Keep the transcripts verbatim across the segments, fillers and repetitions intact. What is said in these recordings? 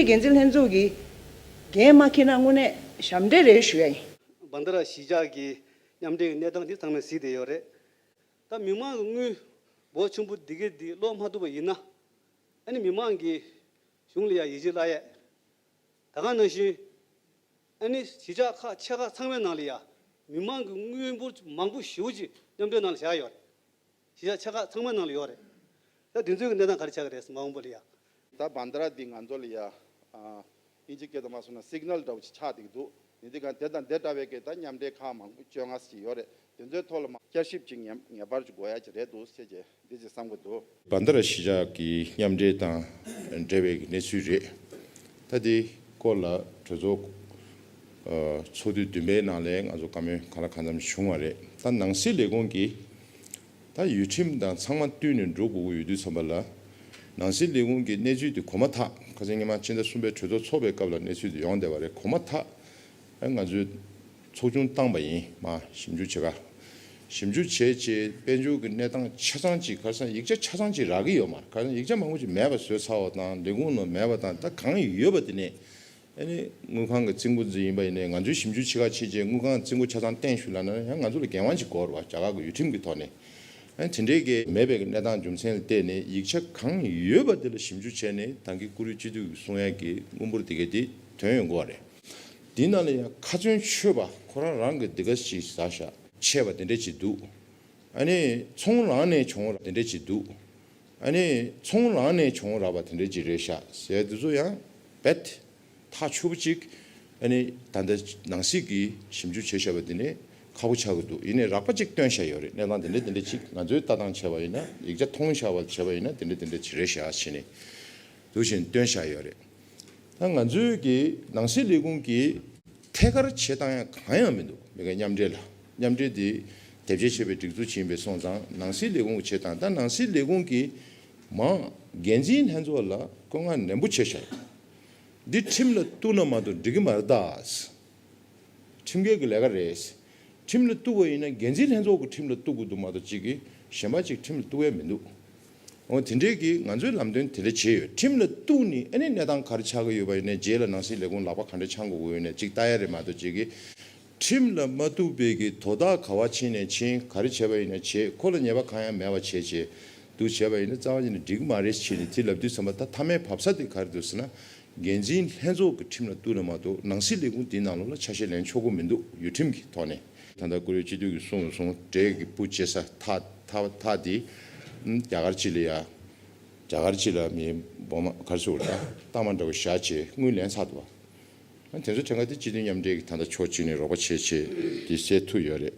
འགན་འཛིན་ལྷན་ཚོགས་ཀྱིས་འགན་མ་འཁྱེར་ན་དངོས་གནས་ཞབས་འདྲེན་རེད་ཞུ་ཡ་ཡིན། བན་ད་ར་གཞིས་ཆགས་ཀྱི་མཉམ་འབྲེལ་གྱི་གནས་སྟངས་འདི་ཚང་མས་གཟིགས་བསྡད་ཡོད་རེད། ད་མི་མང་གི་དངུལ་འབོར་ཆེན་པོ་འདི་གས་འདི་སློག་མ་ཐུབ་པ་ཡིན་ན། ཨ་ནི་མི་མང་གིས་གཞུང་ལ་ཡ་ཡིད་ཆེས་བརླག་ཡས། ད་ག་ནང་བཞིན་ཨ་ནི་གཞིས་ཆགས་ཁག་ཆེ་ཁག་ཚང་མའི་ནང་ལ་ཡ་མི་མང་གི་དངུལ་འབོར་མང་པོ་ཞེ་པོ་ཅིག་མཉམ་འབྲེལ་ནང་ལ་བཞག་ཡོད་རེད། གཞིས་ཆགས་ཆེ་ཁག་ཚང་མའི་ནང་ལ་ཡོད་རེད། ད་དེ་ཚོའི་གི་གནས་སྟངས་ག་རེ་ཆགས་ཀྱི་རེད་ཟེར་མ་འོངས་པ་ལ་ཡ། ད་བན་ད་ར་འདི་ང་ཚོ་ལ་ཡ། ཨ། དབྱིན་ཇི་སྐད་དུ་མ་སོང་ན་སིག་ནལ་འདྲ་བོ་ཅིག་ཆགས་བསྡད་ཀྱི་འདུག་ཉིན་འདི་གང་དེ་དང་དེ་འདྲ་བའི་གི་ད་མཉམ་འབྲེལ་ཁག་མང་པོ་བཅོ་ལྔ་ཅིག་ཡོད་རེད། དེ་ཚོའི་ཐོག་ལ་མ་བསྐྱར་ཞིབ་ཅིག་ངེས་ངེས་པར་ཅིག་དགོས་ཡ་ཅིག་རེད་འདུག་ཟེར་གྱི་འདི་ཅིག་བསམ་གྱི་འདུག་བན་ད་ར་གཞིས་ཆགས་ཀྱི་མཉམ་འབྲེལ་དང་འབྲེལ་བའི་གནས་ཚུལ་རེད། ད་དེ་སྐོར་ལ་གྲོས་ཚོགས་ཨ་ཚོགས་དུས་བདུན་པའི་ནང་ལ་ང་ཚོ་བཀའ་མོལ་གང་ལ་གང་འཚམ་བྱུང་བ་རེད། ད་ནང་སྲིད་ལས་ཁུངས་ཀྱིས་ད་ཡུལ་ཁྲིམས་དང་ཚང་མ་བསྟུན་ནས་འགྲོ་དགོས་ཀྱི་ཡོད་དུས་ཙམ་པ་ལ། ནང་སྲིད་ལས་ཁུངས་ཀྱི་གནས་ཚུལ་དེ་གོ་མ་ཐག་ཁ་སང་ཉི་མ་ཕྱི་ཟླ་གསུམ་པའི་གྲོས་ཚོགས་ཚོགས་པའི་སྐབས་ལ་གནས་ཚུལ་དེ་ཡོང་བསྡད་པ་རེད། གོ་མ་ཐག་ཨ་ང་ཚོས་ཚོགས་ཆུང་བཏང་པ་ཡིན། མ་ཞིབ་འཇུག་བྱེད་ག་ཞིབ་འཇུག་བྱས་རྗེས་དཔལ་འབྱོར་གྱི་གནས་སྟངས་ཆ་ཚང་ཅིག་ཁ་སང་ཡིག་ཆ་ཆ་ཚང་ཅིག་རག་གི་ཡོད་མ་རེད། ཁ་སང་ཡིག་ཆ་མང་པོ་ཅིག་མེད་པ་བཟོས་ཚར་བ་དང་ལས་ཁུངས་ནང་མེད་པ་དང་ད་གང་ཡོད་པ་དེ་ནས། ཨ་ནི་དངུལ་ཁང་གི་རྩིས་འགོ་འཛིན་ཡིན་པ་ཡིན་ནའི་ང་ཚོའི་ཞིབ་འཇུག་བྱེད་ག་ཕྱིན་རྗེས་དངུལ་ཁང་རྩིས་འགོ་ཆ་ཚང་བསྟན་ཞུས་ལབ་ན་ཡང་ང་ཚོ་ལ་འགན་དབང་ཅིག་དགོས་རེད་བ། རྒྱ་གར་གྱི་ཡུལ་ཁྲིམས་ཀྱི་ཐོག་ནས། ཨ་ནི་དེ་འདྲའི་གི་མེད་པའི་གི་གནས་སྟངས་རྒྱུ་མཚན་ལ་བལྟས་ནས་ཡིག་ཆ་གང་ཡོད་པ་དེ་ལ་ཞིབ་འཇུག་བྱས་ནས་ད་གིན་བཀུར་འོས་སྤྱི་འཐུས་ཀྱིས་གསུང་ཡ་གི་དངུལ་འབོར་དེ་ག་དེ་ཐོན་ཡོང་གི་རེད། དེའི་ནང་ལ་ཡང་ཁ་ཚོན་ཆོད་པ་ཁོ་རང་རང་གི་འདི་ག་ཞིག་ཟ་ཤག་ཆད་པ་དེ་འདྲ་ཅིག་འདུག་ཨ་ནི་ཚོང་རང་ནས་བྱུང་བ་དེ་འདྲ་ཅིག་འདུག་ཨ་ནི་ཚོང་རང་ནས་བྱུང་རག་པ་དེ་འདྲ་ཅིག་རེད་ཤག་ཟེར་དེ་ཚོ་ཡང་རྦད་ཐག་ཆོད་པོ་ཅིག་ཨ་ནི་ད་ལྟ་ནང་སྲིད་ཀྱིས་ཞིབ་འཇུག་བྱས་བཞག་པ་དེ་ནི་ཁག་པོ་ཆགས་ཀྱི་འདུག་ཡིན་ནའི་རགས་པ་ཅིག་བཏོན་བཞག་ཡོད་རེད། གནས་སྟངས་དེ་འདྲ་དེ་འདྲ་ཅིག་ང་ཚོའི་ལྟ་སྟངས་བྱས་པ་ཡིན་ན་ཡིག་ཆ་མཐོང་བཞག་པ་བྱས་པ་ཡིན་ན་དེ་འདྲ་དེ་འདྲ་ཅིག་རེད་ཤག་བྱས་ནས་འདུག་བཞིན་བཏོན་བཞག་ཡོད་རེད། ད་ང་ཚོའི་གི་ནང་སྲིད་ལས་ཁུངས་ཀྱིས་ཐད་ཀར་བྱེད་སྟངས་ཡང་གང་ཡང་མི་འདུག་མི་འགའ་མཉམ་འབྲེལ་ལ་མཉམ་འབྲེལ་དེ་དེབ་སྐྱེལ་བྱས་པའི་སྒྲིག་འཛུགས་ཅིག་ཡིན་པའི་སོང་ཙང་ནང་སྲིད་ལས་ཁུངས་ཀྱི་བྱེད་སྟངས་ད་ནང་སྲིད་ལས་ཁུངས་ཀྱིས་མང་འགན་འཛིན་ལྷན་ཚོགས་ལ་བཀའ་མངགས་ནན་པོ་བྱས་བཞག་འདི་ཁྲིམས་ལ་གཏུགས་ན་མ་གཏོགས་འགྲིག་གི་མ་རེད་ད། ཁྲིམས་འགལ་གྱི་ལས་ཀ་རེད། ཁྲིམས་ལ་གཏུགས་པ་ཡིན་ན་འགན་འཛིན་ལྷན་ཚོགས་ཀྱི་ཁྲིམས་ལ་གཏུགས་དགོས་འདུག་མ་གཏོགས་གཅིག་གིས་གཞན་པ་གཅིག་ཁྲིམས་ལ་གཏུགས་ཡས་མི་འདུག་འོ་དེ་འདྲས་ཀྱིས་ང་ཚོའི་ལམ་སྟོན་དེ་འདྲ་བྱས་ཡོད། ཁྲིམས་ལ་གཏུགས་ནས་ཨ་ནི་གནས་སྟངས་ག་རེ་ཆགས་ཀྱི་ཡོད་པ་ཡིན་ནའི་རྗེས་ལ་ནང་སྲིད་ལས་ཁུངས་ལག་པ་ག་འདྲ་འཆང་དགོས་ཀྱི་ཡོད་ནའི་གཅིག་ལྟ་ཡས་རེད་མ་གཏོགས་གཅིག་གིས་ཁྲིམས་ལ་མ་གཏུགས་པའི་གི་དོ་བདག་ག་བ་ཕྱིན་ནས་ཕྱིན་ག་རེ་བྱས་པ་ཡིན་ན་བྱས་ཁོ་ལ་ཉེས་པ་གང་ཡང་མེད་པ་བྱས་བྱས་འདུག་བྱས་པ་ཡིན་ན་རྩ་བ་ཉིད་ནས་འགྲིག་གི་མ་རེད་ཕྱིན་ནས་དེ་ལབ་དུས་ཙམ་པ་ད་མཐའ་མའི་བབས་ས་དེ་ག་རེ་འདུག་ཟེར་ན། འགན་འཛིན་ལྷན་ཚོགས་ཀྱི་ཁྲིམས་ལ་གཏུགས་ན་མ་གཏོགས་ནང་སྲིད་ལས་ཁུངས་འདིའི་ནང་ལོགས་ལ་ཆ་ཤས་ལེན་ཆོག་གི་མི་འདུག་ཡུལ་ཁྲིམས་ཀྱི་ཐོག་ནས། ད་ལྟ་བཀུར་འོས་སྤྱི་འཐུས་ཀྱིས་གསུངས་སོང་། འབྲས་ཀྱི་སྤུ་བཅད་ས་ཐག་ཐག་ཐག་དེ་རྒྱ་གར་སྤྱི་ལ་ཡ། རྒྱ་གར་སྤྱི་ལ་མི་འབོ་མ་ག་རེ་ཟེར་དགོས་རེད། ད་གཏའ་མ་འདྲ་བོ་བཞག་བྱས་དངུལ་ལེན་ཚར་འདུག་བ། དེ་ཚོ་གྲངས་ཀ་དེ་སྤྱི་མཐུན་མཉམ་འབྲེལ་གྱི་ད་ལྟ་ཕྱོགས་གཅིག་ནས་རོགས་པ་བྱས་བྱས་དེ་སེལ་ཐུབ་ཡོད་རེད།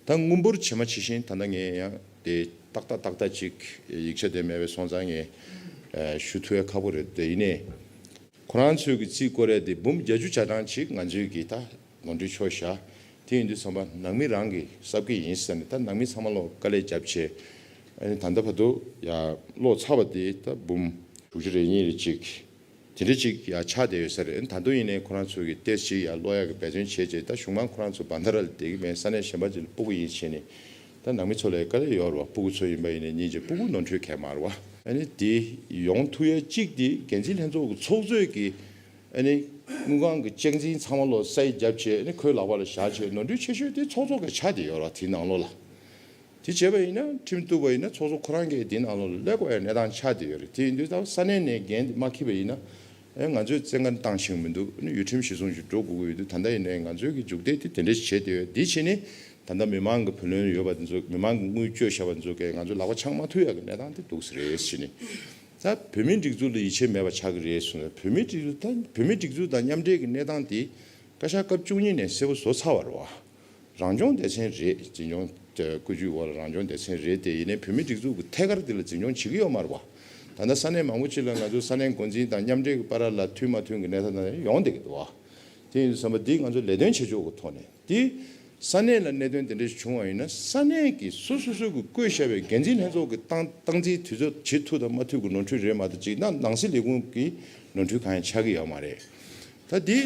ད་དངུལ་འབོར་ཇི་མ་ཇི་བཞིན་ད་ལྟ་ངས་ཡང་དེ་ཏག་ཏག་ཏག་ཏག་ཅིག་ཡིག་ཆ་དེ་མེད་པའི་སོང་ཙང་ངས་ཞུ་ཐུབ་ཡ་ཁག་པོ་རེད། དེ་ཡིན་ནའི། ཁོ་རང་ཚོས་ཀྱི་རྩིས་སྐོར་རས་དེ་འབུམ་བརྒྱད་ཅུ་གྱ་གྲངས་ཅིག་ང་ཚོས་ཀྱི་ད་ནོར་འཁྲུལ་ཤོར་བཞག་དེ་ཡིན་དུས་ཙམ་པ་ནང་མི་རང་གི་གསབ་ཀྱི་ཡིན་ཟེར་ནས་ད་ནང་མི་ཚང་མ་ལོ་དཀའ་ལས་བརྒྱབ་བྱས། ཨ་ནི་ད་ལྟ་བར་དུ་ཡ་ལོག་ཚར་བ་དེ་ད་འབུམ་དྲུག་ཅུ་རེ་གཉིས་རེ་ཅིག་དེ་འདྲ་ཅིག་ཡ་ཆགས་བསྡད་ཡོད་ས་རེད། ཨ་ནི་ད་དུང་ཡིན་ནའི་ཁོ་རང་ཚོས་ཀྱི་ཏེས་ཅིག་ཡ་ལོག་ཡ་གི་འབད་བརྩོན་བྱས་བྱས་ད་གཞུང་མང་ཁོ་རང་ཚོ་བན་ད་ར་ལ་བསྡད་ཀྱི་མེད། ས་གནས་གཞན་པ་ཅིག་ལ་སྤུ་གུ་ཡིན་བྱས་ནས། ད་ནང་མི་ཚོ་ལ་དཀའ་ལས་ཡོད་རེད་བ། སྤུ་གུ་ཚོ་ཡིན་པ་ཡིན་ནའི་སྙིང་རྗེ། སྤུ་གུ་ནོར་འཁྲུལ་གས་མ་རེད་བ། ཨ་ནི་དེ་ཡོང་ཐུབ་ཡ་གཅིག་དེ་འགན་འཛིན་ལྷན་ཚོགས་ཀྱི་ཚོགས་གཙོས་ཀྱི་ཨ་ནི་དངུལ་ཁང་གི་ཅེག་འཛིན་ཚང་མ་ལོ་སའི་རྒྱབ་བྱས་ཨ་ནི་ཁོའི་ལག་པ་ལ་བཞག་བྱས་ནོར་འཁྲུལ་ཆེ་ཤོས་དེ་ཚོགས་གཙོ་གི་ཆགས་བསྡད་ཡོད་རེད་བ། དེའི་ནང་ལོགས་ལ། དེ་བྱས་པ་ཡིན་ན་ཁྲིམས་གཏུགས་པ་ཡིན་ན་ཚོགས་གཙོ་ཁོ་རང་གིས་དེའི་ནང་ལོགས་ལ་སླེབས་དགོས་ཡ་གནས་སྟངས་ཆགས་བསྡད་ཡོད་རེད། དེ་ཡིན་དུས་ད་ས་གནས་ནས་འགན་དེ་མ་འཁྱེར་བ་ཡིན་ན། ཨེ་ང་ཚོས་བཙན་བཀའ་བཏང་ཤེས་ཀྱི་མི་འདུག་ཨ་ནི་ཡུལ་ཁྲིམས་གཞི་བཟུང་ཞིག་འགྲོ་དགོས་ཀྱི་ཡོད་དུས་ད་ལྟ་ཡིན་ནའི་ང་ཚོའི་གི་མཇུག་འབྲས་དེ་དེ་འདྲ་ཞིག་བྱས་བསྡད་ཡོད། དེ་བྱས་ནས་ད་ལྟ་མི་མང་གི་བུ་ལོན་ཡོད་པ་དེ་ཚོ་མི་མང་གི་དངུལ་སྤྱོད་བཞག་པ་དེ་ཚོ་གས་ང་ཚོ་ལག་པ་འཆང་མ་ཐུབ་ཡག་གི་གནས་སྟངས་དེ་འདུག་ས་རེད་ཟེར་ནས། ད་བོད་མིའི་སྒྲིག་འཛུགས་ལ་ཡིད་ཆེས་མེད་པ་ཆགས་ཀྱི་རེད་གསུངས་ནས། བོད་མིའི་སྒྲིག་འཛུགས་ད་བོད་མིའི་སྒྲིག་འཛུགས་དང་མཉམ་འབྲེལ་གྱི་གནས་སྟངས་དེ་བཀའ་ཤག་སྐབས་བཅུ་གཉིས་ནས་གསལ་པོ་བཟོ་ཚར་བ་རེད་བ། རང་སྐྱོང་སྡེ་ཚན་རེད། འཛིན་སྐྱོང་བཀོད་ཇུས་འོག་ལ་རང་སྐྱོང་སྡེ་ཚན་རེད་དེ། ཡིན་ནའི་བོད་མིའི་སྒྲིག་འཛུགས་ཀྱི་ཐད་ཀར་དེ་ལ་འཛིན་སྐྱོང་བྱེད་ཀྱི་ཡོད་མ་རེད་བ། ད་ལྟ་ས་གནས་མང་པོ་ཅིག་ལ་ང་ཚོ་ས་གནས་འགོ་འཛིན་དང་མཉམ་འབྲེལ་གྱི་བར་ལ་མཐུན་མ་མཐུན་གྱི་གནས་སྟངས་དེ་ཡོང་བསྡད་ཀྱི་འདུག་བ། དེ་ཡིན་དུས་ཙམ་པ་འདི་ང་ཚོ་ལས་དོན་བྱེད་ཕྱོགས་ཀྱི་ཐོག་ནས་འདི་ས་གནས་ལ་གནད་དོན་དེ་འདྲ་ཞིག་བྱུང་བ་ཡིན་ན་ས་གནས་ཀྱི་སོ་སོ་སོ་གི་བསྐོས་བཞག་པའི་འགན་འཛིན་ལྷན་ཚོགས་ཀྱི་སྟངས་སྟངས་འཛིན་དུས་ཚོད་བྱེད་ཐུབ་དང་མ་ཐུབ་ཀྱི་ནོར་འཁྲུལ་རེད་མ་གཏོགས་ཅིག་ན་ནང་སྲིད་ལས་ཁུངས་ཀྱི་ནོར་འཁྲུལ་གང་ཡང་ཆགས་ཀྱི་ཡོད་མ་རེད། ད་འདི།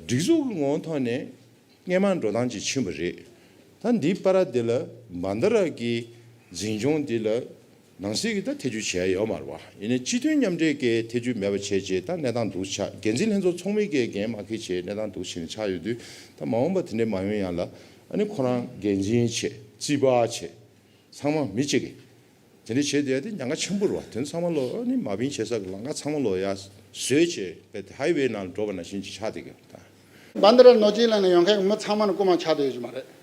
སྒྲིག་འཛུགས་ཀྱི་ངོ་བོ་ཐོག་ནས་སྔས་མ་འགྲོ་སྟངས་ཅིག་ཕྱིན་པ་རེད། ད་འདིའི་བར་དེ་ལ་བན་ད་ར་གི་འཛིན་སྐྱོང་འདི་ལ་ ནང་སྲིད་ཀྱི་ད་ཐེ་བྱུས་བྱས་ཡོད་མ་རེད་བ། ཡིན་ནའི་སྤྱི་མཐུན་མཉམ་འབྲེལ་གྱི་ཐེ་བྱུས་མེད་པ་བྱས་རྗེས་ད་གནས་སྟངས་འདུག་ཆགས། འགན་འཛིན་ལྷན་ཚོགས་ཚོགས་མི་གིས་འགན་མ་འཁྱེར་བྱས་གནས་སྟངས་འདུག་བྱས་ནས་ཆགས་ཡོད་དུས། ད་མ་འོངས་པ་དེ་འདྲའི་མ་ཡོང་ཡ་ལ། ཨ་ནི་ཁོ་རང་འགན་འཛིན་བྱས། རྩིས་པ་བྱས། ཚང་མ་མི་གཅིག་གིས་དེ་འདྲ་བྱས་བསྡད་ཡ་དེ་ཉེན་ཁ་ཆེན་པོ་རེད་བ། དེ་ཚང་མ་ལོ་ཨ་ནི་མ་བིན་བྱེད་ས་གི་ལམ་ཁ་ཚང་མ་ལོ་ཡ་བཟོས་བྱས་བས་ཧའི་ཝེ་ནང་ལ་འགྲོ་བ་ནང་བཞིན་ཅིག་ཆགས་བསྡད་ཀྱི་ཡོད་ད། བན་དེ་ར་ནོར་གྱི་ལ་ནས་ཡོང་མཁན་གྱི་མི་ཚང་མ་ནི་རྐུ་མ་ཆགས་བསྡད་ཡོད་ཀྱི་མ་རེད།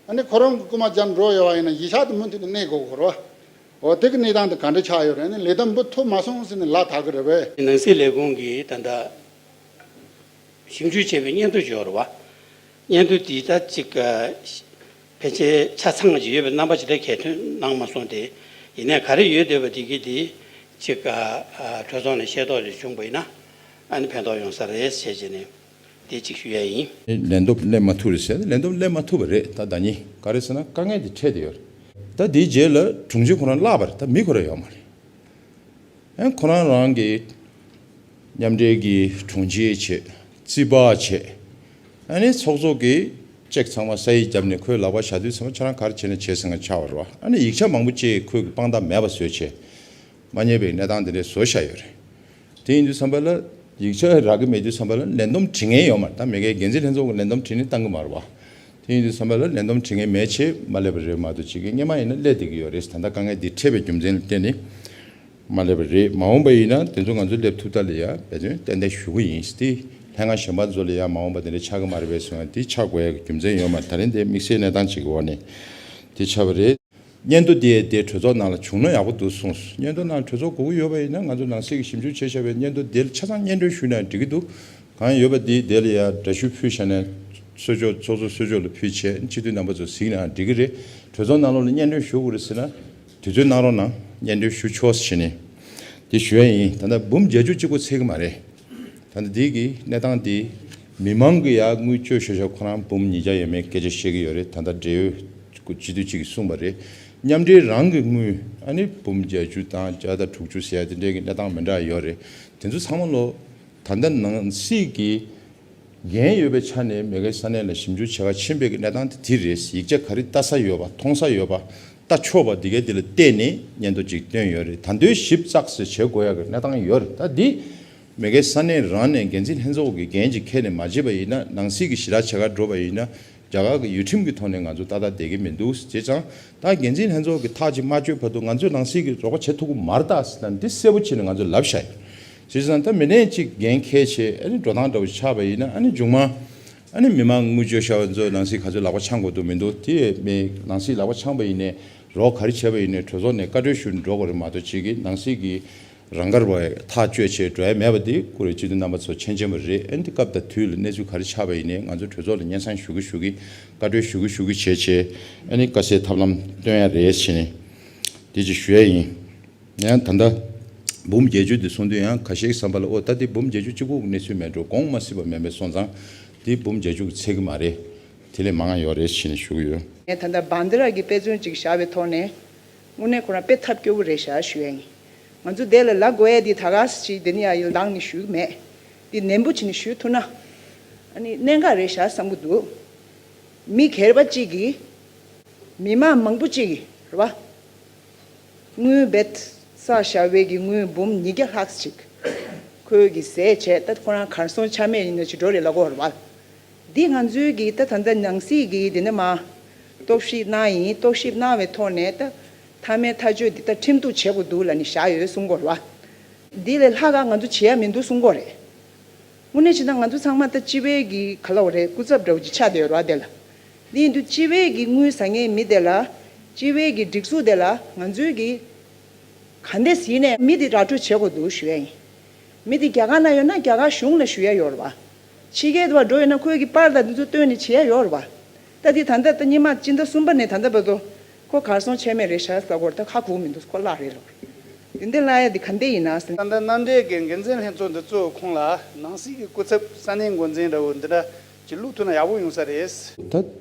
ཨ་ནི་ཁོ་རང་གི་རྐུ་མ་རྒྱབ་འགྲོ་ཡོད་བ་ཡིན་ན་གཞི་བཞག་ཏུ་མུ་མཐུད་དུ་གནས་དགོས་གོ་རེད་བ། འོ་དེ་གི་གནས་སྟངས་དེ་ག་འདྲ་ཆགས་ཡོད་རེད། ཨ་ནི་ལས་དོན་འབུ་ཐུབ་མ་སོང་ཟེར་ནས་ལ་དྭགས་གི་རེད་པས། ནང་སྲིད་ལས་ཁུངས་ཀྱིས་ད་ལྟ་ཞིབ་འཇུག་བྱས་པའི་སྙན་ཐོ་ཅིག་ཡོད་རེད་བ། སྙན་ཐོ་དེ་ད་ཅིག་ཕལ་ཆེར་ཆ་ཚང་ཅིག་ཡོད་པའི་རྣམ་པ་ཅིག་ད་གས་ཐོན་གནང་མ་སོང་སྟེ། ཡིན་ནའི་ག་རེ་ཡོད་བསྡད་པ་དེ་གི་དེ་ཅིག་གྲོས་ཚོགས་ནས་ཤེས་རྟོགས་ཅིག་བྱུང་པ་ཡིན་ན་ཨ་ནི་ཕན་ཐོགས་ཡོང་ས་རེད་ཞེས་བྱས་ནས། དེ་གཅིག་ཞུ་ཡ་ཡིན། ལན་འདེབས་སླེབས་མ་ཐུབ་རེད་ཟེར། ལན་འདེབས་སླེབས་མ་ཐུབ་པ་རེད། ད་ཟླ་ཉིན་ག་རེ་ཟེར་ན་དཀའ་ངལ་དེ་འཕྲད་དེ་ཡོད་རེད། ད་དེའི་རྗེས་ལ་དྲུང་ཆེ་ཁོ་རང་བརླག་པ་རེད། ད་མི་ཁོ་རང་ཡོད་མ་རེད། ཨ་ཁོ་རང་རང་གི་མཉམ་འབྲེལ་གྱི་དྲུང་ཆེ་བྱས། རྩིས་པ་བྱས། ཨ་ནི་ཚོགས་གཙོ་གི་ཅེག་ཚང་མ་ས་ཡིག་བརྒྱབ་ནས་ཁོའི་ལག་པ་བཞག་དུས་ཚང་མ་ཁྱེད་རང་ག་རེ་བྱས་ན་བྱས་ཟེར་ང་ཆགས་པ་རེད་བ། ཨ་ནི་ཡིག་ཆ་མང་པོ་ཅིག་ཁོས་གི་དཔང་རྟགས་མེད་པ་བཟོས་བྱས། མ་རྙེད་པའི་གནས་སྟངས་དེ་འདྲས་བཟོ་བཞག་ཡོད་རེད། དེ་ཡིན་དུས་ཙམ་པ་ལ་ཡིག་ཆ་རག་གི་མེད་དུས་ཙམ་པ་ལ་ལན་འདེབས་བྲི་མཁན་ཡོད་མ་རེད། ད་མེད་མཁན་འགན་འཛིན་ལྷན་ཚོགས་ཀྱི་ལན་འདེབས་བྲིས་ནས་བཏང་གི་མ་རེད་བ། དེ་ཡིན་དུས་ཙམ་པ་ལ་ལན་འདེབས་བྲི་མཁན་མེད་ཆེད་མ་སླེབས་པ་རེད་མ་གཏོགས་ཅིག་གི་སྔོན་མ་ཡིན་ན་སླེབས་བསྡད་ཀྱི་ཡོད་རེད། ད་ལྟ་དཀའ་ངལ་འདི་འཕྲད་པའི་རྒྱུ་མཚན་ལ་བརྟེན་ནས་མ་སླེབས་པ་རེད། མ་འོངས་པ་ཡིན་ན་དེ་ཚོ་ང་ཚོ་སླེབས་ཐུབ་ཐབས་ལ་ཡ་འབད་བརྩོན་ཏན་ཏན་ཞུ་གི་ཡིན། དེ་ལྷན་ཁང་གཞན་པ་ཚོ་ལ་ཡ་མ་འོངས་པ་དེ་འདྲ་ཆགས་ཀྱི་མ་རེད་པས་གསུངས་ཡ་དེ་ཆགས་དགོས་ཡ་གི་རྒྱུ་མཚན་ཡོད་མ་རེད། ད་རིང་འདི་དམིགས་བསལ་གནས་སྟངས་ཅིག་གི་འོག་ནས་དེ་ཆགས་པ་རེད། སྙན་ཐོ་དེ་དེ་གྲོས་ཚོགས་ནང་ལ་བྱུང་ན་ཡག་པོ་འདུག་གསུངས་སོང་། སྙན་ཐོ་ནང་གྲོས་ཚོགས་དགོས་ཀྱི་ཡོད་པ་ཡིན་ན་ང་ཚོ་ནང་སྲིད་ཀྱི་ཞིབ་འཇུག་བྱས་བཞག་པའི་སྙན་ཐོ་དེ་ལ་ཆ་ཚང་སྙན་སྒྲོན་ཞུས་ན་འགྲིག་གི་འདུག་གང་ཡོད་པ་དེ་དེ་ལ་ཡ་འདྲ་བཤུས་ཕུལ་བཞག་ནས་གསོལ་ཕྱོགས་ཚོགས་གཙོ་གསོལ་ཕྱོགས་ལ་ཕུལ་བྱས་སྤྱི་འཐུས་རྣམ་པ་ཚོ་གཟིགས་ནའང་འགྲིག་གི་རེད། གྲོས་ཚོགས་ནང་ལོགས་ལ་སྙན་སྒྲོན་ཞུ་དགོས་རེད་ཟེར་ན་དུས་ཚོད་གནང་རོགས་གནང་། སྙན་སྒྲོན་ཞུ་ཆོག་ཟེར་བྱས་ནས་དེ་ཞུ་ཡ་ཡིན། ད་ལྟ་འབུམ་བརྒྱད་ཅུ་གཅིག་པོ་ཚད་ཀྱི་མ་རེད། ད་ལྟ་འདི་གི་གནས་སྟངས་འདི་མི་མང་གི་ཡ་དངུལ་སྤྱོད་ཤོར་ཤོར་ཁོ་རང་འབུམ་ཉིས་བརྒྱ་ཡས་མས་སྐད་ཆ་བཤད་ཀྱི་ཡོད་རེད། ད་ལྟ་འབྲེལ་ཡོད་སྤྱི་འཐུས་གཅིག་གིས་གསུངས་པ་རེད། མཉམ་འབྲེལ་རང་གི་དངུལ་ཨ་ནི་འབུམ་བརྒྱད་ཅུ་དང་བརྒྱ་དང་དྲུག་ཅུ་ཟེར་ཡ་དེ་འདྲའི་གི་གནས་སྟངས་མི་འདྲ་ཡོད་རེད། དེ་ཚོ་ཚང་མ་ལོ་ད་ལྟ་ནང་སྲིད་ཀྱི་འགན་ཡོད་པའི་ཆ་ནས་མེས་རྒྱལ་ས་གནས་ལ་ཞིབ་འཇུག་བྱེད་ག་ཕྱིན་པའི་གི་གནས་སྟངས་དེ་དེ་རེད། ཡིག་ཆ་ག་རེ་ལྟ་ས་ཡོད་པ་མཐོང་ས་ཡོད་པ་ལྟ་ཆོག་པ་འདི་གའི་དེ་ལ་བལྟས་ནས་སྙན་ཐོ་ཅིག་བཏོན་ཡོད་རེད། ད་དུང་ཞིབ་ཚགས་སུ་བྱེད་དགོས་ཡ་གི་གནས་སྟངས་ཡོད་རེད། ད་འདི་མེས་རྒྱལ་ས་གནས་རང་ནས་འགན་འཛིན་ལྷན་ཚོགས་ཀྱི་འགན་ཅིག་འཁྱེར་ནས་མ་བྱས་པ་ཡིན་ན་ནང་སྲིད་ཀྱི་ཞི་དྲག་བྱེད་ག་འགྲོ་བ་ཡིན་ན་རྒྱ་གར་གྱི་ཡུལ་ཁྲིམས་ཀྱི་ཐོག་ནས་ང་ཚོ་ཏག་ཏག་བསྡད་ཀྱི་མི་འདུག་བྱས་ཙང་ད་འགན་འཛིན་ལྷན་ཚོགས་ཀྱི་ཐག་ཅིག་མ་གཅོད་བར་དུ་ང་ཚོས་ནང་སྲིད་ཀྱི་རོགས་པ་བྱེད་ཐུབ་ཀྱི་མ་རེད་ད་ཟེར་ན་འདི་གསལ་པོ་བྱས་ནས་ང་ཚོས་ལབ་བཞག་ཡོད། བྱས་ཙང་ད་མི་སྣས་ཅིག་འགན་འཁྱེར་བྱས་ཨ་ནི་འགྲོ་སྟངས་འདྲ་བོ་ཆགས་པ་ཡིན་ན་ཨ་ནི་མཇུག་མ་ཨ་ནི་མི་མང་དངུལ་བཅོལ་ཤ་བ་ཚོ་ནང་སྲིད་ག་ཚོད་ལག་པ་འཆང་དགོས་འདུག་མི་འདུག་དེ་མི་ནང་སྲིད་ལག་པ་འཆང་པ་ཡིན་ནའི་རོགས་ག་རེ་བྱས་པ་ཡིན་ནའི་གྲོས་ཚོགས་ནས་བཀའ་འཁྲོལ་ཞུ་འགྲོ་དགོས་རེད་མ་གཏོགས་ཅིག་གིས་ནང་སྲིད་ཀྱི་རང་དགར་བ་ཐག་གཅོད་བྱས་འགྲོ་ཡ་མེད་པ་དེ་ཀུ་རེ་སྤྱི་འཐུས་རྣམ་པ་ཚོ་མཁྱེན་མཁྱེན་པ་རེད། ཨ་ནི་དེ་སྐབས་དང་དུས་ལ་གནས་ཚུལ་ག་རེ་ཆགས་པ་ཡིན་ནའི་ང་ཚོ་གྲོས་ཚོགས་ལ་སྙན་སེང་ཞུ་གི་ཞུ་གི་བཀའ་འཁྲོལ་ཞུ་གི་ཞུ་གི་བྱས་བྱས་ཨ་ནི་དཀའ་སེལ་ཐབས་ལམ་སྟོན་ཡ་རེད་ཟེར་ནས་དེ་ཅིག་ཞུ་ཡ་ཡིན། ཡང་ད་ལྟ་འབུམ་བརྒྱད་ཅུ་དེ་གསུངས་དུས་ཡང་ཁ་ཤས་ཀྱི་བསམ་པ་ལ་ཨོ་ད་དེ་འབུམ་བརྒྱད་ཅུ་གཅིག་པོ་གི་གནས་ཚུལ་མེད་འགྲོ་དགོངས་མ་སྲིད་པ་མེད་མེད་སོང་ཙང་དེ་འབུམ་བརྒྱད་ཅུ་གི་ཚད་ཀྱི་མ་རེད། དེ་ལས་མང་ང་ཡོད་རེད་ཟེར་ནས་ཞུ་གི་ཡོད། ངས་ད་ལྟ་བན་དེ་ར་གི་དཔེ་མཚོན་ཅིག་བཞག་པའི་ཐོག་ནས་དངོས་གནས་ཁོ་རང་དཔེ་ཐབས་སྐྱོ་བོ་རེད་ཤག་ཞུ་ཡ་ཡིན། ང་ཚོ་དེ་ལ་ལབ་དགོས་ཡ་དེ་ད་ག་ཞིག་དེ་ནི་ཡ་ཡིན་ལངས་ནས་ཞུ་གི་མེད། དེ་ནན་པོ་བྱས་ནས་ཞུ་ཐུབ་ན་ཨ་ནི་གནད་འགག་རེད་ཤག་བསམ་གི་འདུག་མི་སྒེར་པ་གཅིག་གིས་མི་མང་མང་པོ་གཅིག་གིས་རེད་བ། དངུལ་བེད་བསགས་བཞག་པའི་གི་དངུལ་འབུམ་ཉིས་བརྒྱ་ལྷག་ཅིག་ཁོས་གི་ཟས་བྱས་ད་ཁོ་རང་གར་སོང་ཆ་མེད་ཡིན་ན་ཅིག་འགྲོ་རེད་ལབ་གོ་རེད་བ། འདི་ང་ཚོའི་གི་ད་ད་ལྟ་ནང་སྲིད་གི་འདི་ནས་མ་རྟོག་ཞིབ་གནང་ཡིན། རྟོག་ཞིབ་གནང་བའི་ཐོག་ནས་ད་མཐའ་མའི་ཐག་གཅོད་འདི་ད་ཁྲིམས་གཏུག་བྱེད་དགོས་འདུག་ལབ་ནས་བཞག་ཡོད་གསུང་གོ་རེད་བ། འདི་ལས་ལྷག་ག་ང་ཚོ་བྱེད་ཡ་མི་འདུག་གསུང་གོ་རེད། དངོས་གནས་བྱས་ན་ང་ཚོ་ཚང་མ་ད་སྤྱི་པའི་གི་ག་ལ་བ་རེད། སྐུ་ཚབ་འདྲ་བོ་ཅིག་ཆགས་བསྡད་ཡོད་རེད་བ་དེ་ལ། འདི་ཡིན་དུས་སྤྱི་པའི་གི་དངུལ་ཟ་མཁན་མི་དེ་ལ་སྤྱི་པའི་གི་སྒྲིག་འཛུགས་དེ་ལ་ང་ཚོའི་གི་ག་འདྲས་ཡིན་ནའི་མི་དེ་ར་སྤྲོད་བྱེད་དགོས་འདུག་ཞུ་ཡ་ཡིན། མི་དེ་རྒྱ་གར་ན་ཡོད་ན་རྒྱ་གར་གཞུང་ལ་ཞུ་ཡ་ཡོད་རེད་བ། ཕྱི་རྒྱལ་དུ་བ་འགྲོ་ཡོད་ན་ཁོས་གི་པར་དང་འདི་ཚོ་བཏོན་ནས་བྱེད་ཡ་ཡོད་རེད་བ། ད་དེ་ད་ལྟ་ད་སྙེ་མ་སྤྱི་ཟླ་གསུམ་པ་ནས་ད་ལྟ་བར་དུ་ཁོ་གར་སོང་ཆད་མེད་རེད་ཤག་ཟེར་གོ་རེད། ད་ཁ་ཁུག་མི་འདུག་ཁོ་བརླག་རེད་ལོ། དེ་འདི་ལ་ཡ་དེ་ག་འདྲས་ཡིན་ན་ཟེར། ད་ལྟ་མཉམ་འབྲེལ་གྱི་འགན་འཛིན་ལྷན་ཚོགས་འདི་གཙོ་བོ་ཁོང་ལ་ནང་སྲིད་ཀྱི་སྐུ་ཚབ་ས་གནས་འགོ་འཛིན་འདྲ་བོ་འདི་འདྲ་ཅིག་བླུགས་ཐུབ་ན་ཡག་པོ་ཡོང་ས་རེད། ད་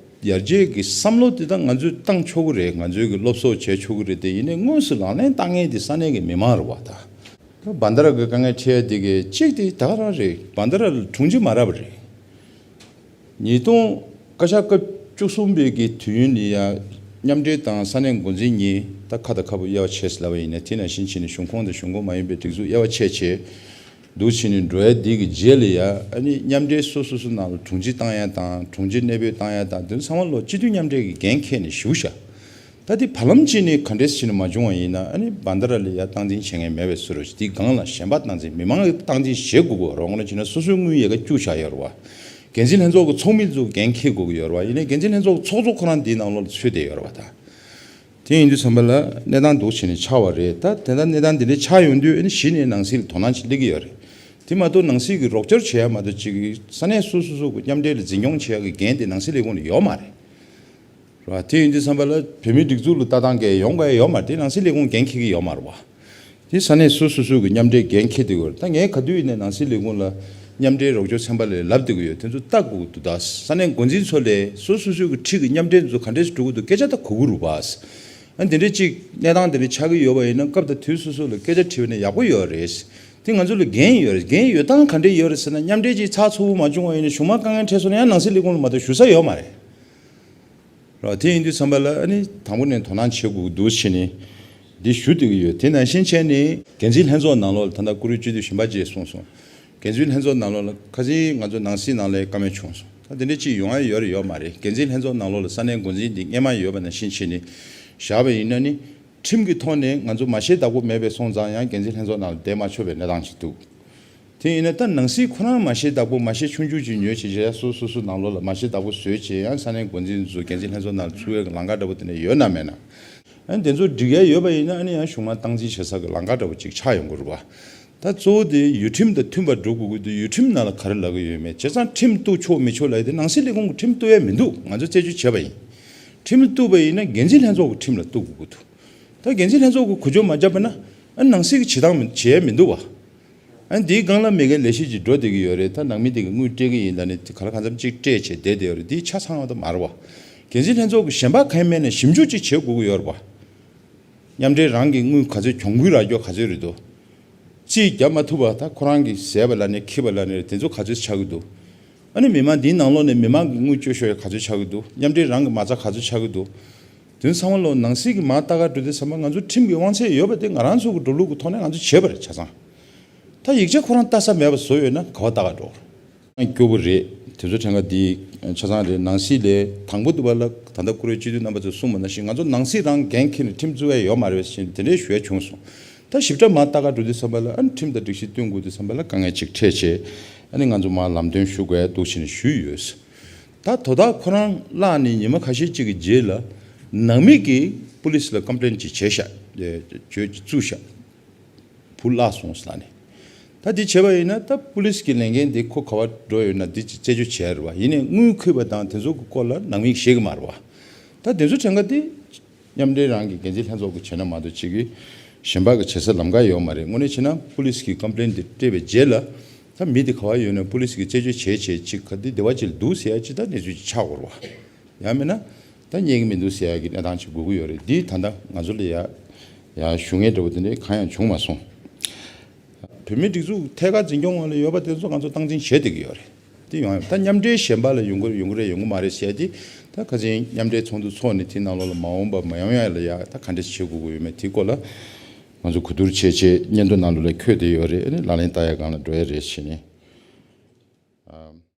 ཡར་རྒྱས་ཀྱི་བསམ་བློ་དེ་ད་ང་ཚོས་བཏང་ཆོག་གི་རེད། ང་ཚོས་ཀྱི་སློབ་གསོ་བྱས་ཆོག་གི་རེད། དེ་ཡིན་ནའི་དངོས་སུ་ལག་ལེན་བསྟར་མཁན་དེ་ས་གནས་ཀྱི་མི་མང་རེད་བ། ད་ད་བན་དྷ་ར་གི་དཀའ་ངལ་འཕྲད་ཡ་དེ་གི་གཅིག་དེ་ད་ག་རང་རེད། བན་དྷ་ར་ལ་དྲུང་ཆེ་མ་རག་པ་རེད། ཉིས་སྟོང་བཀའ་ཤག་སྐབས་བཅུ་གསུམ་པའི་གི་དུས་ཡུན་ལ་ཡ་ མཉམ་འབྲེལ་དང་ས་གནས་འགོ་འཛིན་གཉིས་ད་ཁ་དང་ཁ་སྦུག་དབྱེ་བ་ཕྱེས་ལབ་པ་ཡིན་ན། དེ་ནང་བཞིན་བྱས་ནས་གཞུང་ཁོངས་དང་གཞུང་ཁོངས་མ་ཡིན་པའི་སྒྲིག་འཛུགས་དབྱེ་བ་ཕྱེ་བྱས་འདུག་བྱས་ནས་འགྲོ་ཡ་འདི་གི་རྗེས་ལ་ཡ། ཨ་ནི་མཉམ་འབྲེལ་སོ་སོ་སོ་ནང་ལ་དྲུང་ཆེ་བཏང་ཡ་དང་། དྲུང་ཆེ་གནས་སྤོས་བཏང་ཡ་དང་། དེ་ཚང་མ་ལོ་སྤྱི་འཐུས་མཉམ་འབྲེལ་གྱི་འགན་འཁྱེར་ནས་བཞུགས་ཤག་ད་དེ་བར་ལམ་གཅིག་ནས་ག་འདྲས་བྱས་ནས་མ་བྱུང་བ་ཡིན་ན། ཨ་ནི་བན་ད་ར་ལ་ཡ་སྟངས་འཛིན་བྱེད་མཁན་མེད་པའི་བཟོ་འདྲ་ཞིག་དེའི་སྒང་ལ་གཞན་པ་སྟངས་འཛིན། མི་མང་གི་སྟངས་འཛིན་བྱེད་དགོས་ཀྱི་ཡོད་རེད། འོ་ན་བྱས་ན་སོ་སོའི་དངུལ་ཡལ་ག་བཅུག་བཞག་ཡོད་རེད་བ། འགན་འཛིན་ལྷན་ཚོགས་ཀྱི་ཚོགས་མི་ཚོ་འགན་འཁྱེར་དགོས་ཀྱི་ཡོད་རེད་བ། ཡིན་ནའི་འགན་འཛིན་ལྷན་ཚོགས་ཀྱི་ཚོགས་གཙོ་ཁོ་རང་འདིའི་ནང་ལོགས་ལ་ཚུད་བསྡད་ཡོད་རེད་བ། ད་དེ་ཡིན་དུས་ཙམ་པ་ལ་གནས་སྟངས་འདུག་བྱས་ནས་ཆགས་པ་རེད། ད་དེ་འདྲ་གནས་སྟངས་འདི་འདྲ་ཆགས་ཡོང་དུས། ཨ་ནི་གཞི་ནས་ནང་སྲིད་ལ་དོ་སྣང་ཅིག་སླེབས་ཀྱི་ཡོད་རེད། དེ་མ་གཏོགས་ནང་སྲིད་ཀྱི་རོགས་སྐྱོར་བྱེད་ཡ་མ་གཏོགས་ཅིག་ས་གནས་སོ་སོ་སོ་གི་མཉམ་འབྲེལ་ལ་འཛིན་སྐྱོང་བྱེད་ཡ་གི་འགན་དེ་ནང་སྲིད་ལས་ཁུངས་ལ་ཡོད་མ་རེད། རེད་བ། དེ་ཡིན་དུས་ཙམ་པ་ལ་བོད་མིའི་སྒྲིག་འཛུགས་ལ་ལྟ་སྟངས་འགལ་ཡོང་དགོས་ཡ་ཡོད་མ་རེད། དེ་ནང་སྲིད་ལས་ཁུངས་འགན་འཁྱེར་གྱི་ཡོད་མ་རེད་བ། དེ་ས་གནས་སོ་སོ་སོ་གི་མཉམ་འབྲེལ་འགན་འཁྱེར་བསྡད་ཡོད་རེད། ད་ངས་ག་དུས་ཡིན་ནའི་ནང་སྲིད་ལས་ཁུངས་ལ་མཉམ་འབྲེལ་རོགས་སྐྱོར་ཚན་པ་ལ་ལབ་བསྡད་ཀྱི་ཡོད། དེ་ཚོ་ལྟ་དགོས་ཀྱི་འདུག་ད་ས་གནས་འགོ་འཛིན་ཚོ་ལས་སོ་སོ་སོ་གི་འཁྲིས་ཀྱི་མཉམ་འབྲེལ་ཚོ་ག་འདྲས་སེ་འགྲོ་གི་འདུག་སྐད་ཆ་ད་གོ་གི་རེད་བ། ཨ་དེ་འདྲས་ཅིག་གནས་སྟངས་དེ་འདྲས་ཆགས་ཀྱི་ཡོད་པ་ཡིན་ན། སྐབས་དང་དུས་སོ་སོ་ལ་སྐད་ཆ་དྲིས་པ་ན་ཡག་པོ་ཡོད་རེད། དེ་ང་ཚོ་ལ་འགན་ཡོད་རེད། འགན་ཡོད་སྟངས་ག་འདྲས་ཡོད་རེད་ཟེར་ན། མཉམ་འབྲེལ་ཅིག་ཚགས་ཚུད་པོ་མ་བྱུང་བ་ཡིན་ན། གཞུང་མང་དཀའ་ངལ་འཕྲད་སོང་ན་ཡང་ནང་སྲིད་ལས་ཁུངས་ལ་མ་གཏོགས་ཞུ་ས་ཡོད་མ་རེད། རེད་བ། དེ་ཡིན་དུས་ཙམ་པ་ལ་ཨ་ནི་དང་པོ་ནས་དོ་སྣང་བྱེད་དགོས་ཀྱི་འདུག་བྱས་ནས་འདི་ཞུ་བསྡད་ཀྱི་ཡོད། དེ་ནང་བཞིན་བྱས་ནས་འགན་འཛིན་ལྷན་ཚོགས་ནང་ལོགས་ལ། ད་ལྟ་བཀུར་འོས་སྤྱི་འཐུས་གཞན་པ་ཅིག་གསུངས་སོང་། འགན་འཛིན་ལྷན་ཚོགས་ནང་ལོགས་ལ་ཁ་སང་ང་ཚོ་ནང་སྲིད་ནང་ལ་བཀའ་མོལ་བྱུང་སོང་། ད་དེ་འདྲ་ཅིག་ཡོང་ཡ་ཡོད་རེད་ཡོད་མ་རེད། འགན་འཛིན་ལྷན་ཚོགས་ནང་ལོགས་ལ་ས་གནས་འགོ་འཛིན་འདི་སྔོན་མ་ཡོད་པ་ནང་བཞིན་བྱས་ནས་བཞག་པ་ཡིན་ན་ནི། ཁྲིམས་ཀྱི་ཐོག་ནས་ང་ཚོ་མ་ཤེས་བདག་པོ་མེད་པའི་སོང་ཙང་ཡང་འགན་འཛིན་ལྷན་ཚོགས་ནང་ལ་བསྡད་མ་ཆོག་པའི་གནས་སྟངས་ཅིག་འདུག་དེ་ཡིན་ན་ད་ནང་སྲིད་ཁོ་རང་མ་ཤེས་བདག་པོ། མ་ཤེས་ཆུང་ཆུང་ཅིག་ཉོས་བྱས་བྱས། སོ་སོ་སོ་ནང་ལོགས་ལ་མ་ཤེས་བདག་པོ་བཟོས་བྱས། ཡང་ས་གནས་འགོ་འཛིན་ཚོ་འགན་འཛིན་ལྷན་ཚོགས་ནང་ལ་ཚུད་པའི་ལམ་ཁ་འདྲ་པོ་དེ་འདྲ་ཡོད་ན་མེད་ན། ཨ་ནི་དེ་ཚོ་སྒྲིག་ཡ་ཡོད་པ་ཡིན་ན། ཨ་ནི་ཡང་གཞུང་མང་སྟངས་འཛིན་བྱེད་ས་གི་ལམ་ཁ་འདྲ་པོ་ཅིག་ཆགས་ཡོང་གི་རེད་བ། ད་གཙོ་བོ་དེ་ཡུལ་ཁྲིམས་དང་མཐུན་པར་འགྲོ་དགོས་ཀྱི་འདུག་ཡུལ་ཁྲིམས་ནང་ལ་ག་རེ་ལབ་ཀྱི་ཡོད་མེད། བྱས་ཙང་ཁྲིམས་གཏུག་ཆོག་མི་ཆོག་ལབ་ཡ་དེ་ནང་སྲིད་ལས་ཁུངས་ཀྱིས་ཁྲིམས་གཏུག་ཡ་མི་འདུག་ང་ཚོ་རྩད་གཅོད་བྱས་པ་ཡིན། ཁྲིམས་གཏུག་པ་ཡིན་ན་འགན་འཛིན་ལྷན་ཚོགས་ཀྱི་ཁྲིམས་ལ་གཏུག་དགོས་ཀྱི་འདུག་ད་འགན་འཛིན་ལྷན་ཚོགས་ཀྱིས་གོ་ཆོད་མ་བརྒྱབ་པ་ན། ཨ་ནང་སྲིད་ཀྱི་བྱེད་སྟངས་མི་བྱེད་ཡ་མི་འདུག་བ། ཨ་འདིའི་སྒང་ལ་མི་འགན་ལས་བྱེད་ཅིག་འགྲོ་བསྡད་ཀྱི་ཡོད་རེད། ད་ནང་མི་དེ་གིས་དངུལ་སྤྲད་ཀྱི་ཡིན་ལབ་ནས། དེ་ག་ལ་གང་འཚམ་ཅིག་སྤྲད་བྱས་བསྡད་བསྡད་ཡོད་རེད། འདི་ཆ་ཚང་བ་ད་མ་རེད་བ། འགན་འཛིན་ལྷན་ཚོགས་ཀྱི་གཞན་པ་གང་ཡང་མེད་ན་ཞིབ་འཇུག་ཅིག་བྱེད་དགོས་ཀྱི་ཡོད་རེད་བ། མཉམ་འབྲེལ་རང་གི་དངུལ་ག་ཚོད། གྱོང་གུན་རག་རྒྱུ་ག་ཚོད་རེད་འདུག་རྩིས་རྒྱབ་མ་ཐུབ་པ། ད་ཁོ་རང་གིས་ཟས་པ་ལབ་ནས་འཁྱེར་པ་ལབ་ནས་དེ་ཚོ་ག་ཚོད་ཆགས་ཀྱི་འདུག་ཨ་ནི་མི་མང་འདིའི་ནང་ལོགས་ནས་མི་མང་གི་དངུལ་སྤྱོད་ཤོར་ཡ་ག་ཚོད་ཆགས་ཀྱི་འདུག་མཉམ་འབྲེལ་རང་གི་མ་རྩ་ག་ཚོད་ཆགས་ཀྱི་འདུག་དོན་ཚང་མ་ལོ་ནང་སྲིད་ཀྱི་མར་ལྟ་ག་འགྲོ་དུས་ཙམ་པ། ང་ཚོ་ཁྲིམས་ཀྱི་དབང་ཚད་ཡོད་པ་དེ་ང་རང་ཚོ་གི་འགྲོ་ལུགས་ཀྱི་ཐོག་ནས་ང་ཚོ་བྱས་པ་རེད། ཆ་ཚང་། ད་ཡིག་ཆ་ཁོ་རང་ལྟ་ས་མེད་པ་བཟོས་ཡོད་ན་ག་པར་ལྟ་ག་འགྲོ། སྐྱོ་པོ་རེད། དེ་ཚོ་ཕྲན་ཁ་འདི་ཆ་ཚང་རེད། ནང་སྲིད་ལས་དང་པོ་དུ་བ་ལ་ད་ལྟ་བཀུར་འོས་སྤྱི་འཐུས་རྣམ་པ་ཚོས་གསུངས་པ་ནང་བཞིན། ང་ཚོ་ནང་སྲིད་རང་འགན་འཁྱེར་ནས་ཁྲིམས་བཙུགས་ཡ་ཡོད་མ་རེད་ཟེར་དེ་འདྲའི་ཞུ་ཡ་བྱུང་སོང་། ད་ཞིབ་ཕྲ་མར་ལྟ་ག་འགྲོ་དུས་ཙམ་པ་ལ། ཨ་ནི་ཁྲིམས་དང་སྒྲིག་གཞི་བསྟུན་དགོས་དུས་ཙམ་པ་ལ་དཀའ་ངལ་ཅིག་འཕྲད་བྱས། ཨ་ནི་ང་ཚོ་མར་ལམ་སྟོན་ཞུ་དགོས་ཡ་འདུག་བྱས་ནས་ཞུས་ཡོད། ད་དོ་བདག་ཁོ་རང་བརླགས་ནས་ཉི་མ་ཁ་ཤས་ཅིག་གི་རྗེས་ལ་ནང་མི་གིས་པུ་ལིས་ལ་ཀམ་པི་ལེན་ཅིག་བྱས་ཤག་བརྗོད་ཅིག་བཙུགས་ཤག་བུ་བརླགས་སོང་ཟེར་ནས། ད་འདི་བྱས་པ་ཡིན་ན། ད་པུ་ལིས་ཀྱི་ལས་འགན་འདི་ཁོ་ག་པར་འགྲོ་ཡོད་ན། འདི་ཅིག་རྩད་གཅོད་བྱས་རེད་བ། ཡིན་ནའི་དངུལ་མཁོས་པ་དང་དེ་ཚོ་གི་སྐོར་ལ་ནང་མིས་ཤེས་ཀྱི་མ་རེད་བ། ད་དེ་ཚོ་ཕྲན་ཁ་དེ་མཉམ་འབྲེལ་རང་གི་འགན་འཛིན་ལྷན་ཚོགས་ཀྱིས་བྱས་ན་མ་གཏོགས་ཅིག་གིས་གཞན་པ་གིས་བྱེད་ས་ལམ་ཁ་ཡོད་མ་རེད། དངོས་གནས་བྱས་ན་པུ་ལིས་ཀྱི་ཀམ་པི་ལེན་འདི་སྤྲད་པའི་རྗེས་ལ། ད་མི་དེ་ག་པར་ཡོད་ན་པུ་ལིས་ཀྱིས་རྩད་གཅོད་བྱས་བྱས་ཅིག་ག་དེ་སྡེ་བ་ཅིག་ལ་འདུག་ཟེར་ཡ་ཅིག་ད་གནས་ཚུལ་ཅིག་ཆགས་ཡོད་རེད་བ། ཡང་མིན་ན་ད་རྙེད་ཀྱི་མི་འདུག་ཟེར་ཡ་གི་གནས་སྟངས་ཅིག་དགོས་ཀྱི་ཡོད་རེད། འདི་ད་ལྟ་ང་ཚོ་ལ་ཡ་ཡ་ཞུ་མཁན་འདྲ་པོ་དེ་འདྲ་གང་ཡང་བྱུང་མ་སོང་། བོད་མིའི་སྒྲིག་འཛུགས་ཐད་ཀར་འཛིན་སྐྱོང་འོག་ལ་ཡོད་པ་དེ་ཚོ་ང་ཚོ་སྟངས་འཛིན་བྱེད་བསྡད་ཀྱི་ཡོད་རེད། དེ་ཡོང་ཡ། ད་མཉམ་འབྲེལ་གཞན་པ་ལ་ཡོང་གི་ཡོང་གི་རེད་ཡོང་གི་མ་རེད་ཟེར་ཡ་དེ། ད་ཁ་སང་མཉམ་འབྲེལ་ཚོགས་འདུ་ཚོགས་ནས་དེ་ནང་ལོགས་ལ་མ་འོངས་པ་མ་ཡོང་ཡ་ལ་ཡ་ད་ག་འདྲས་བྱེད་དགོས་ཀྱི་ཡོད་མེད་དེའི་སྐོར་ལ་ང་ཚོ་གོ་བསྡུར་བྱས་བྱས་སྙན་ཐོ་ནང་ལོགས་ལ་འཁོད་བསྡད་ཡོད་རེད། ཨ་ནི་ལག་ལེན་བསྟར་ཡ་སྒང་ལ་འགྲོ་ཡ་རེད་ཟེར་ནས།